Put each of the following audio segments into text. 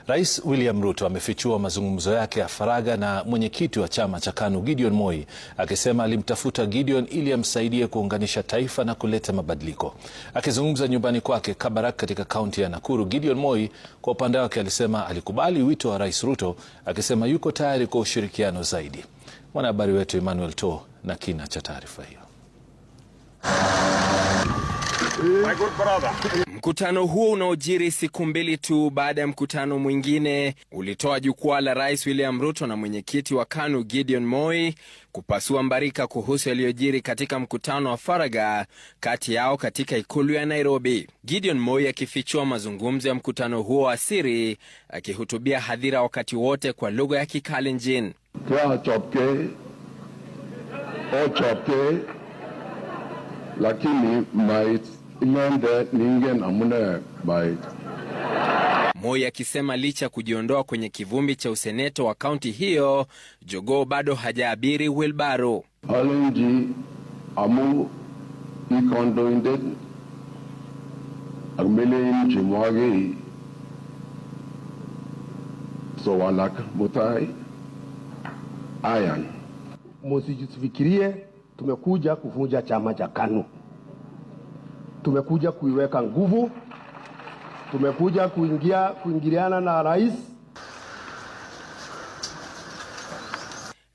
Rais William Ruto amefichua mazungumzo yake ya faragha na mwenyekiti wa chama cha KANU Gideon Moi, akisema alimtafuta Gideon ili amsaidie kuunganisha taifa na kuleta mabadiliko. Akizungumza nyumbani kwake Kabarak katika kaunti ya Nakuru, Gideon Moi kwa upande wake alisema alikubali wito wa Rais Ruto, akisema yuko tayari kwa ushirikiano zaidi. Mwanahabari wetu Emmanuel To na kina cha taarifa hiyo. My good brother. Mkutano huo unaojiri siku mbili tu baada ya mkutano mwingine ulitoa jukwaa la Rais William Ruto na mwenyekiti wa KANU Gideon Moi kupasua mbarika kuhusu yaliyojiri katika mkutano wa faragha kati yao katika ikulu ya Nairobi. Gideon Moi akifichua mazungumzo ya mkutano huo wa siri, akihutubia hadhira wakati wote kwa lugha ya Kikalenjin. Lakini mait inende ningen amune mait. Moi akisema licha ya kujiondoa kwenye kivumbi cha useneto wa kaunti hiyo, jogoo bado hajaabiri wilbaro. Alenji amu ikondoindet ak melen chemwagei sowalak mutai ayan. Musijifikirie tumekuja kuvunja chama cha KANU. Tumekuja kuiweka nguvu, tumekuja kuingia kuingiliana na rais.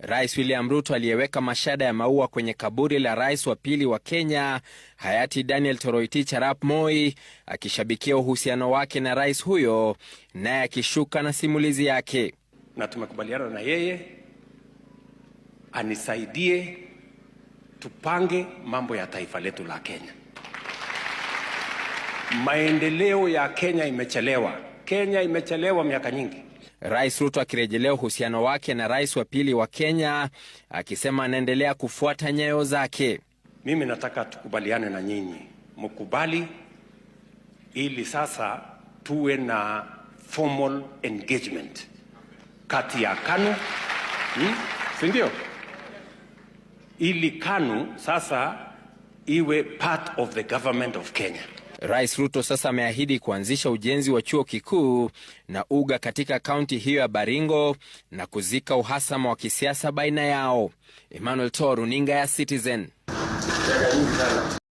Rais William Ruto aliyeweka mashada ya maua kwenye kaburi la rais wa pili wa Kenya hayati Daniel Toroitich arap Moi, akishabikia uhusiano wake na rais huyo, naye akishuka na simulizi yake. Na tumekubaliana na yeye anisaidie tupange mambo ya taifa letu la Kenya. Maendeleo ya Kenya imechelewa. Kenya imechelewa miaka nyingi. Rais Ruto akirejelea uhusiano wake na rais wa pili wa Kenya akisema anaendelea kufuata nyayo zake. Mimi nataka tukubaliane na nyinyi, mkubali ili sasa tuwe na formal engagement kati ya KANU, si ndio? Ili KANU sasa iwe part of the government of Kenya. Rais Ruto sasa ameahidi kuanzisha ujenzi wa chuo kikuu na uga katika kaunti hiyo ya Baringo na kuzika uhasama wa kisiasa baina yao. Emmanuel To, runinga ya Citizen.